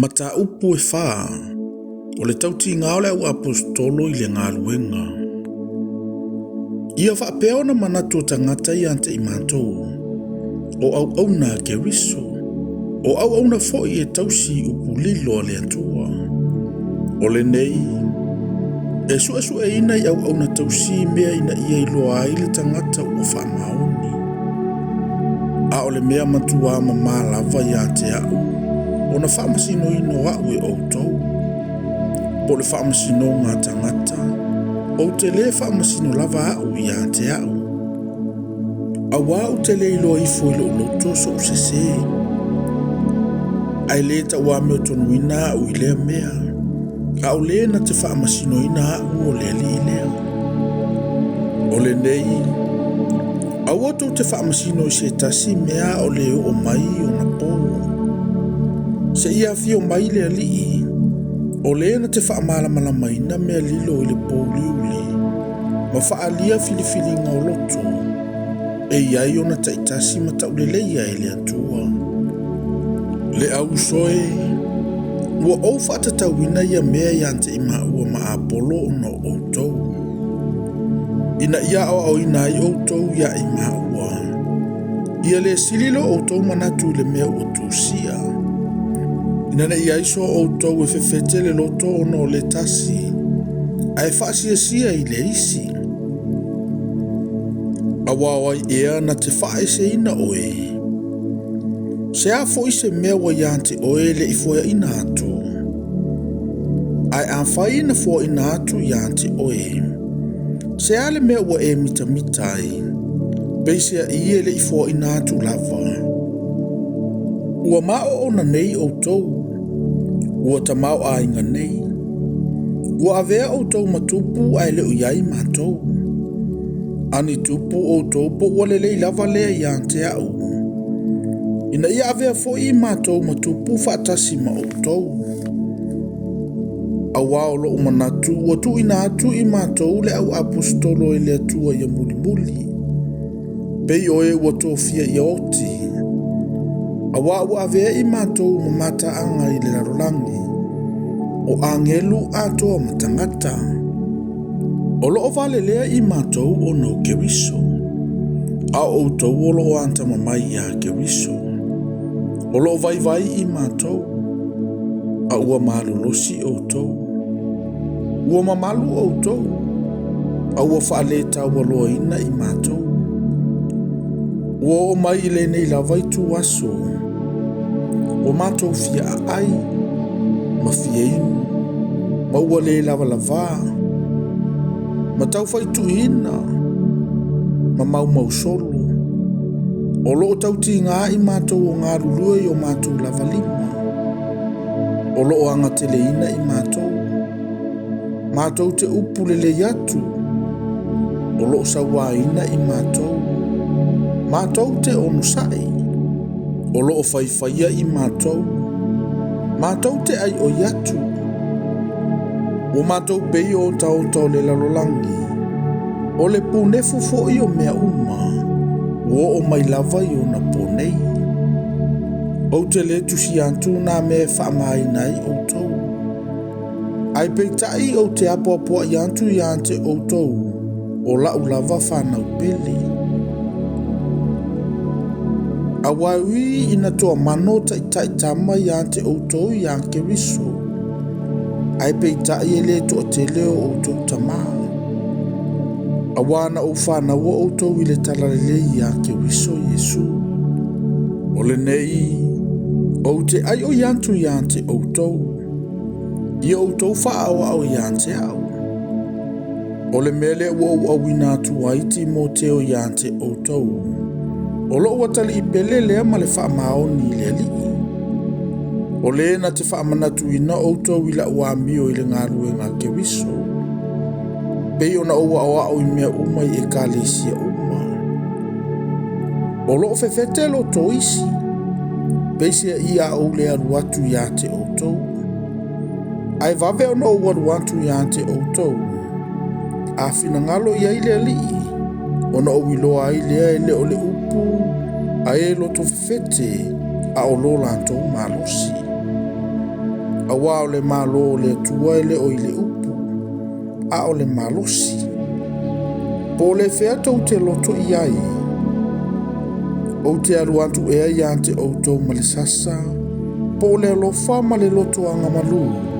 Mataupu e fā o le tautiga o le au aposetolo i le galuega. Ia faapea ona manatu o tagata ia te i matou, o auauna a Keriso, o auauna foi e tausi upu lilo a le Atua. O lenei, e suesueina i auauna tausi mea ina ia iloa ai le tagata ua faamaoni. A o le mea matuā mamā lava ia te a'u ona faamasinoina o a'u e outou. Po o le faamasinoga a tagata, ou te lē faamasino lava a'u ia te a'u. Auā ou te le iloa ifo i lo'u loto so'u sesē, ae lē tauamiotonuina a'u i lea mea, a o lē na te faamasinoina a'u o le Alii lea. O lenei, aua tou te faamasino i se tasi mea a o le oo mai ona pō. Seia afio mai le Alii, o lē na te faamalamalamaina mea lilo i le pouliuli ma faaalia filifiliga o loto e i ai ona taitasi ma tauleleia e le Atua. Le au uso e, ua ou faatatauina ia mea ia te i maua ma Apolo ona o outou, ina ia aoaoina ai outou ia i maua, ia le sili lo outou manatu i le mea ua tusia, ina ne i ai so outou e fefete le loto ona o le tasi, ae faasiasia i le isi. Auā o ai ea na te faaeseina oe? Se a foi se mea ua ia te oe e le i foeaina atu? Ae afai na foaina atu ia te oe, se a le mea ua e mitamita ai, peiseai e le i foaina atu lava? Ua maoona nei outou, ua tamaoaiga nei. Ua avea outou ma tupu ae le o i ai matou. A ni tupu outou po ua lelei lava lea ia te a'u, ina ia avea foi i matou ma tupu faatasi ma outou. Auā o lo'u manatu ua tuuina atu i matou le au aposetolo e le Atua ia mulimuli, pei o e ua tofia ia oti, auā ua avea i matou ma mataaga i le lalolagi, o agelu atoa ma tagata. O loo valelea i matou ona o Keriso, a o outou o loo atamamai iā Keriso. O loo vaivai i matou, a ua malolosi outou. Ua mamalu outou, a ua faaletaualoaina i matou. Ua oo mai i lenei lava ituaso, ua matou fia aai ma fia inu, ma ua lē lavalavā, ma taufaituiina, ma maumausolo. O loo tautigā i matou o galulue i o matou lava lima. O loo agateleina i matou. Matou te upu lelei atu, o loo sauāina i matou. Matou te onosai, o loo faifaia i matou. Matou te aioi atu, ua matou pei o otaota o le lalolagi, o le punefu foi o mea uma, ua oo mai lava i ona pō nei. Ou te lē tusia atu nā mea e faamāina ai outou. Ae peitai ou te apoapoai atu ia te outou, o la'u lava fanau pele. Auā e ui ina toamano taitai tama ia te outou iā Keriso, ae peitai e lē toatele o outou tamā. Auā na ou fanaua outou i le talalelei iā Keriso Iesu. O lenei, ou te aioi atu ia te outou, ia outou faaauau ia te a'u. O le mea lea ua ou auina atu ai Timoteo ia te outou, o lo'u atalii pele lea ma le faamaoni i le Alii. O lē na te faamanatuina outou i la'u amio i le galuega a Keriso, pei ona ou aoao i mea uma i ekalesia uma. O loo fefete loto isi, peiseai a ou le alu atu ia te outou. Ae vave ona ou alu atu ia te outou, a finagalo i ai le Alii, ona ou iloa ai lea e le o le upu a e loto fefete, a o lo latou malosi. Auā o le Malo o le Atua e le o i le upu, a o le malosi. Po o le fea tou te loto i ai? Ou te alu atu ea ia te outou ma le sasa, po o le alofa ma le loto agamalu?